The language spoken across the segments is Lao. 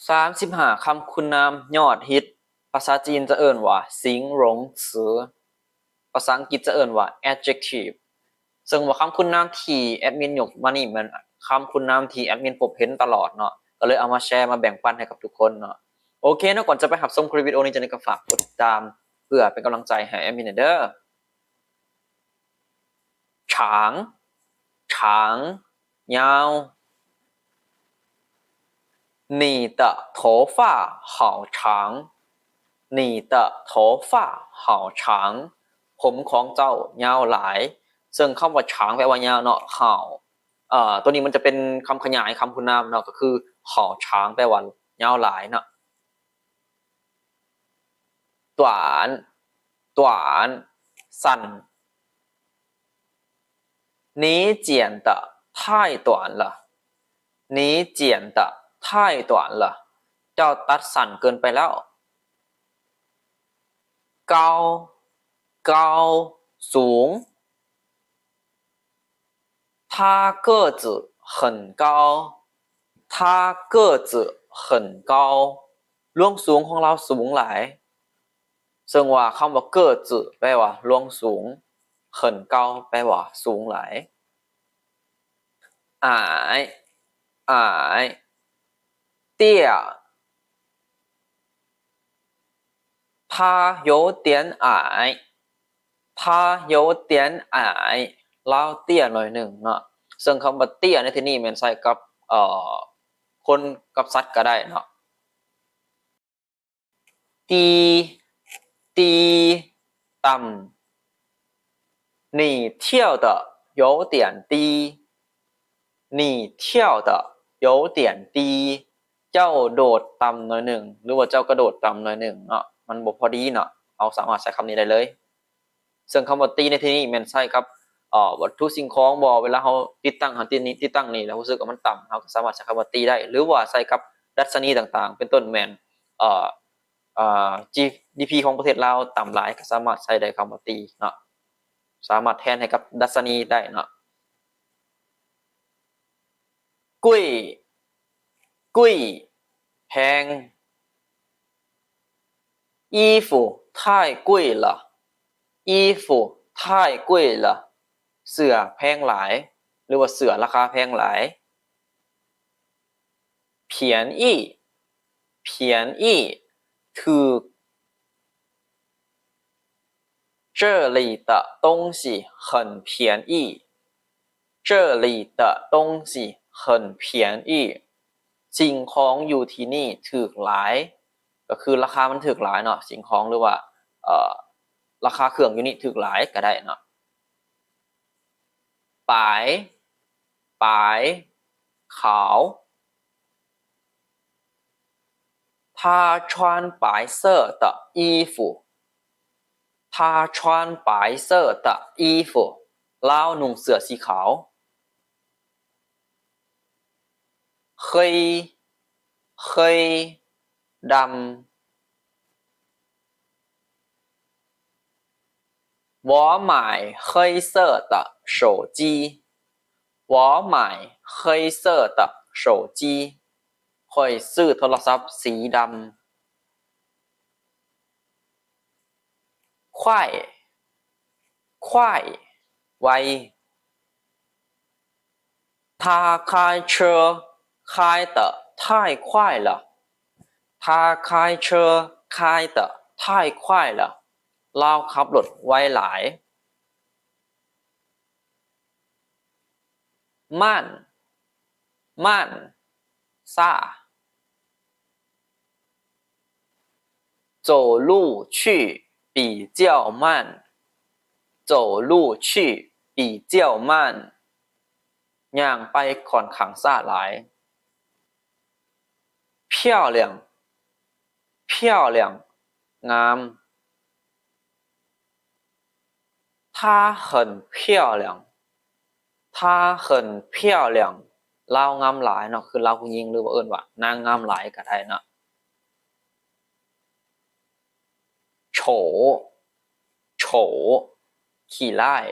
ສາມສິບຫ້າ ຄຳຄຸນນາມຍອດຮິດ ພາສາຈີນຈະເອີ້ນວ່າ 形容词 ພາສາອັງກິດຈະເອີ້ນວ່າ adjective ເຊິ່ງວ່າຄຳຄຸນນາມທີ່ແອດມິນຍົກມານີ້ແມ່ນຄຳຄຸນນາມທີ່ແອດມິນພົບເຫັນຕະຫຼອດເນາະ ກໍເລີຍເອົາມາແຊມາແບ່ງປັນໃຫ້ກັບທຸກຄົນເນາະ. ໂອເຄເນາະ, ກ່ອນຈະໄປຮັບຊົມຄລິບວິດີໂອນີ້ ຈັ່ງໃດກໍຝາກກົດຕິດຕາມ ເພື່ອເປັນກຳລັງໃຈໃຫ້ແອດມິນແດ່ເດີ. 长 长 ຍາວ. 你的头发好长 你的头发好长 ຜົມຂອງເຈົ້າຍາວຫຼາຍ. ເຊິ່ງຄຳວ່າ 长 ແປວ່າຍາວເນາະ, 好 ເອີ ຕົວນີ້ມັນຈະເປັນຄຳຂະຫຍາຍຄຳຄຸນນາມເນາະ, ກໍຄື 好长 ແປວ່າຍາວຫຼາຍເນາະ. 短 短 ສັ້ນ. 你剪得太短了 你剪得太短了 ເຈົ້າຕັດສັ້ນເກີນໄປແລ້ວ. 高 高 ສູງ. 他个子很高 他个子很高 ລວງສູງຂອງລາວສູງຫຼາຍ. ເຊິ່ງວ່າຄຳວ່າ 个子 ແປວ່າລວງສູງ, 很高 ແປວ່າສູງຫຼາຍ. 矮 矮 เตี้ย 他有点矮 他有点矮 ລາວເຕ້ຍໜ້ອຍໜຶ່ງເນາະ. ເຊິ່ງຄຳວ່າ ເຕ້ຍ ໃນທີ່ນີ້ແມ່ນໃຊ້ກັບ ເອີ ຄົນກັບສັດກໍໄດ້ເນາະ. 低 低 ຕ່ຳ. 你跳得有点低 你跳得有点低 ເຈົ້າໂດດຕ່ຳໜ້ອຍໜຶ່ງ ຫຼືວ່າເຈົ້າກະໂດດຕ່ຳໜ້ອຍໜຶ່ງເນາະ, ມັນບໍ່ພໍດີເນາະ. ເຮົາສາມາດໃຊ້ຄຳນີ້ໄດ້ເລີຍ. ເຊິ່ງຄຳວ່າ 低 ໃນທີ່ນີ້ແມ່ນໃຊ້ກັບ ເອີ ວັດຖຸສິ່ງຂອງບໍ ເວລາເຮົາຕິດຕັ້ງຫັ້ນ ຕິດນີ້ ຕິດຕັ້ງນີ້ ແລ້ວຮູ້ສຶກວ່າມັນຕ່ຳ ເຮົາກໍສາມາດໃຊ້ຄຳວ່າ ຕີ ໄດ້ ຫຼືວ່າໃຊ້ກັບດັດຊະນີຕ່າງໆ ເປັນຕົ້ນແມ່ນ ເອີ ເອີ ຈີດີພີ ຂອງປະເທດລາວຕ່ຳຫຼາຍ ກໍສາມາດໃຊ້ໄດ້ຄຳວ່າ ຕີ ເນາະ, ສາມາດແທນໃຫ້ກັບດັດຊະນີໄດ້ເນາະ. 贵 贵 ແພງ. 衣服太贵了 衣服太贵了 ເສື້ອແພງຫຼາຍ ຫຼືວ່າເສື້ອລາຄາແພງຫຼາຍ. 便宜 便宜 ຖືກ. 这里的东西很便宜 这里的东西很便宜 ສິ່ງຂອງຢູ່ທີ່ນີ້ຖືກຫຼາຍ ກໍຄືລາຄາມັນຖືກຫຼາຍເນາະ, ສິ່ງຂອງ ຫຼືວ່າ ເອີ ລາຄາເຄື່ອງຢູ່ນີ້ຖືກຫຼາຍກໍໄດ້ເນາະ. 白 白 ຂາວ. 他穿白色的衣服 他穿白色的衣服 ລາວນຸ່ງເສື້ອສີຂາວ. 黑 黑 ດຳ. 我买黑色的手机 我买黑色的手机 ຂ້ອຍຊື້ໂທລະສັບສີດຳ. 快 快 ໄວ. 他开车开得太快了 他开车开得太快了 ລາວຂັບລົດໄວຫຼາຍ. 慢 慢 ຊ້າ. 走路去比较慢 走路去比较慢 ຍ່າງໄປຂ້ອນຂ້າງຊ້າຫຼາຍ. 漂亮 漂亮 ງາມ. 她很漂亮 她很漂亮 ລາວງາມຫຼາຍເນາະ, ຄືລາວຜູ້ຍິງ ຫຼືວ່າເອີ້ນວ່ານາງງາມຫຼາຍກໍໄດ້ເນາະ. 丑 丑 ຂີ້ລ້າຍ.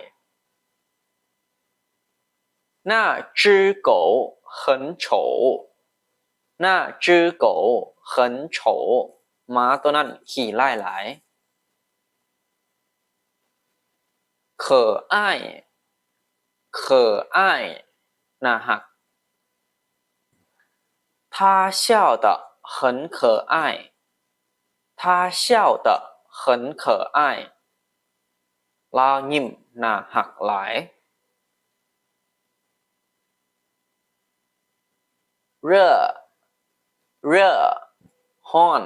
那只狗很丑那只狗很丑 ໝາໂຕນັ້ນຂີ້ຮ້າຍຫຼາຍ. 可爱 可爱 ໜ້າຮັກ. 他笑得很可爱 他笑得很可爱 ລາວຍິ້ມໜ້າຮັກຫຼາຍ. 热 热 ຮ້ອນ.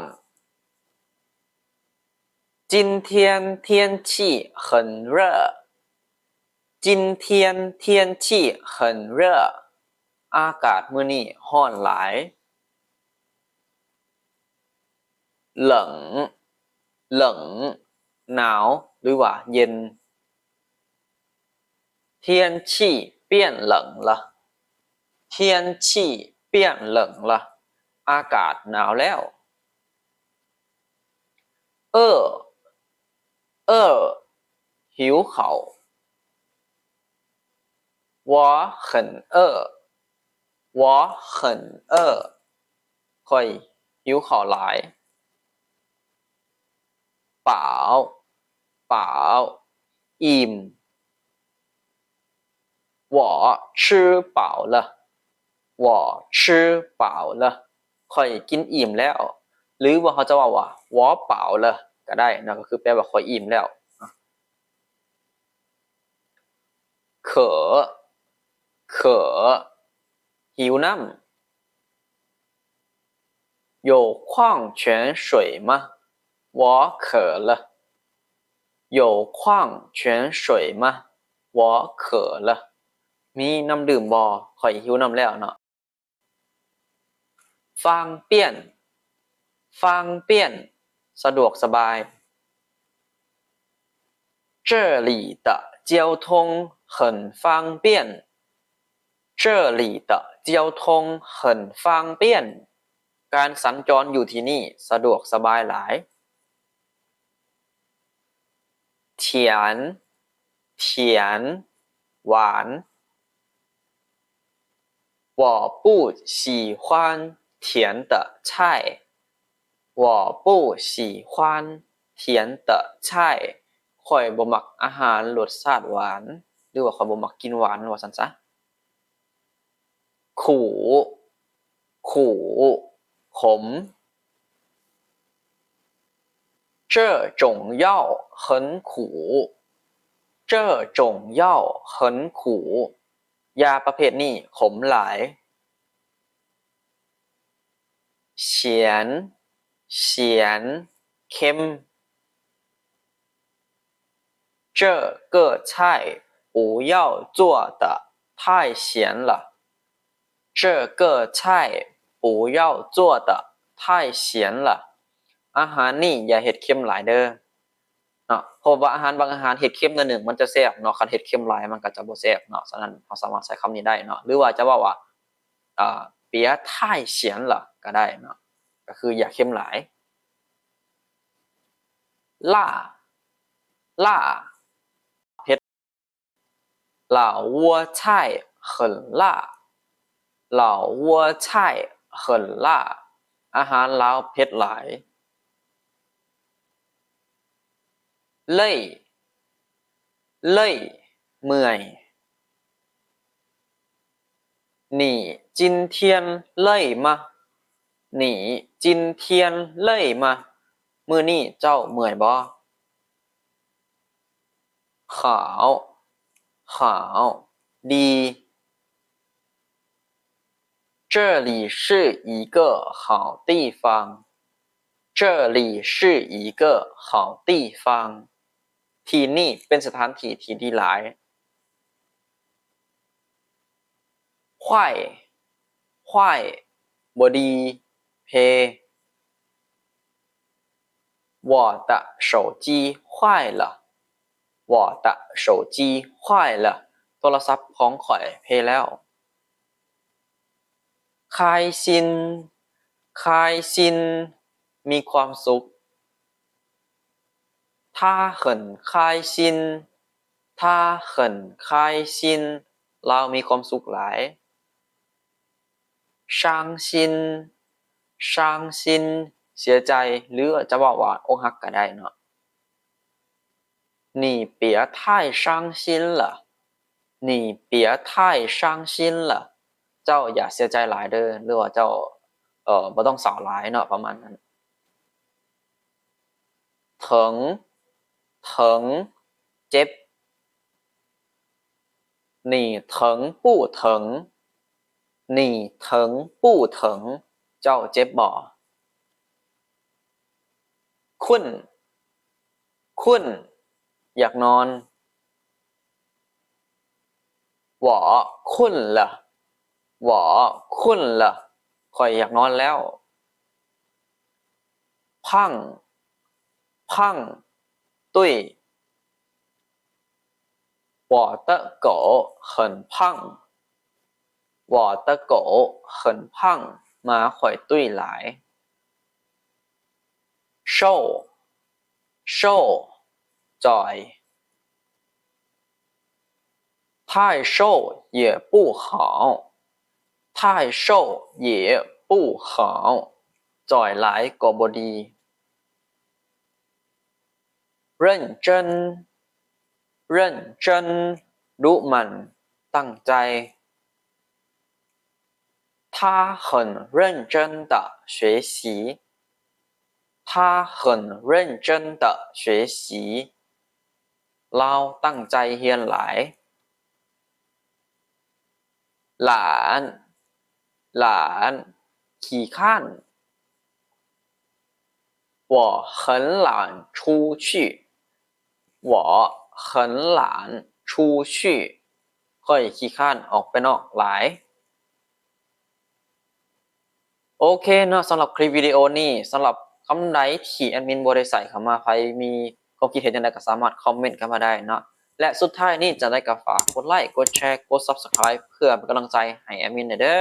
今天天气很热 今天天气很热 ອາກາດມື້ນີ້ຮ້ອນຫຼາຍ. 冷 冷 ໜາວ ຫຼືວ່າເຢັນ. 天气变冷了 天气变冷了 ອາກາດໜາວແລ້ວ. 饿 饿 ຫິວເຂົ້າ. 我很饿 我很饿 ຂ້ອຍຫິວເຂົ້າຫຼາຍ. 饱 饱 ອີ່ມ. 我吃饱了 我吃饱了 ຂ້ອຍກິນອີ່ມແລ້ວ. ຫຼືວ່າເຮົາຈະເວົ້າວ່າ 我饱了 ກໍໄດ້ເນາະ ກໍຄືແປວ່າຂ້ອຍອີ່ມແລ້ວ. 渴 渴 ຫິວນ້ຳ. 有矿泉水吗 我渴了 有矿泉水吗 我渴了 ມີນ້ຳດື່ມບໍ່ ຂ້ອຍຫິວນ້ຳແລ້ວເນາະ. 方便 方便 ສະດວກສະບາຍ. 这里的交通很方便 这里的交通很方便 ການສັນຈອນຢູ່ທີ່ນີ້ສະດວກສະບາຍຫຼາຍ. 甜 甜 ຫວານ. 我不喜欢甜的菜 我不喜欢甜的菜 ຂ້ອຍບໍ່ມັກອາຫານລົດຊາດຫວານ ຫຼືວ່າຂ້ອຍບໍ່ມັກກິນຫວານວ່າຊັ້ນຊະ. 苦 苦 ຂົມ. 这种药很苦 这种药很苦 ຢາປະເພດນີ້ຂົມຫຼາຍ. 咸 咸 ເຄັມ. 这个菜不要做得太咸了 这个菜不要做得太咸了 ອາຫານນີ້ຢ່າເຮັດເຄັມຫຼາຍເດີເນາະ ເພາະວ່າອາຫານບາງອາຫານເຮັດເຄັມໜ້ອຍໜຶ່ງມັນຈະແຊບເນາະ ຄັນເຮັດເຄັມຫຼາຍມັນກໍຈະບໍ່ແຊບເນາະ. ສະນັ້ນເຮົາສາມາດໃຊ້ຄຳນີ້ໄດ້ເນາະ ຫຼືວ່າຈະເວົ້າວ່າ ອາ 别太咸了 ກໍໄດ້ເນາະ ກໍຄືຢ່າເຄັມຫຼາຍ. 辣 辣 ເຜັດ. 老挝菜很辣 老挝菜很辣 ອາຫານລາວເຜັດຫຼາຍ. 累 累 ເມື່ອຍ. 你今天累吗 你今天累吗 ມື້ນີ້ເຈົ້າເມື່ອຍບໍ່? 好 好 ດີ. 这里是一个好地方 这里是一个好地方 ທີ່ນີ້ເປັນສະຖານທີ່ທີ່ດີຫຼາຍ. 坏 坏 ບໍ່ດີ ເພ. 我的手机坏了 我的手机坏了 ໂທລະສັບຂອງຂ້ອຍເພແລ້ວ. 开心 开心 ມີຄວາມສຸກ. 他很开心 他很开心 ລາວມີຄວາມສຸກຫຼາຍ. 伤心伤心 ເສຍໃຈ ຫຼືຈະເວົ້າວ່າອົກຫັກກໍໄດ້ເນາະ. 你别太伤心了 你别太伤心了 ເຈົ້າຢ່າເສຍໃຈຫຼາຍເດີ ຫຼືວ່າເຈົ້າ ເອີ ບໍ່ຕ້ອງເສົ້າຫຼາຍເນາະ ປະມານນັ້ນ. 疼 疼 ເຈັບ. 你疼不疼 你疼不疼 ເຈົ້າເຈັບບໍ່? 困 困 ຢາກນອນ. 我困了 我困了 ຂ້ອຍຢາກນອນແລ້ວ. 胖 胖 ຕຸ້ຍ. 我的狗很胖 我的狗很胖 ໝາຂ້ອຍຕຸ້ຍຫຼາຍ. 瘦 瘦 ຈ່ອຍ. 太瘦也不好 太瘦也不好 ຈ່ອຍຫຼາຍກໍບໍ່ດີ. 认真 认真 ດຸໝັ່ນ ຕັ້ງໃຈ. 他很认真地学习 他很认真地学习 ລາວຕັ້ງໃຈຮຽນຫຼາຍ. 懒 懒 ຂີ້ຄ້ານ. 我很懒出去 我很懒出去 ຂ້ອຍຂີ້ຄ້ານອອກໄປນອກຫຼາຍ. ໂອເຄເນາະ ສຳລັບຄລິບວິດີໂອນີ້ ສຳລັບຄຳໃດທີ່ແອດມິນບໍ່ໄດ້ໃສ່ເຂົ້າມາ ໃຜມີຄວາມຄິດເຫັນຈັ່ງໃດກໍສາມາດຄອມເມັນເຂົ້າມາໄດ້ເນາະ ແລະ ສຸດທ້າຍນີ້ຈັ່ງໃດກໍຝາກກົດໄລ ກົດແຊ ກົດ Subscribe ເພື່ອເປັນກຳລັງໃຈໃຫ້ແອດມິນແດ່ເດີ.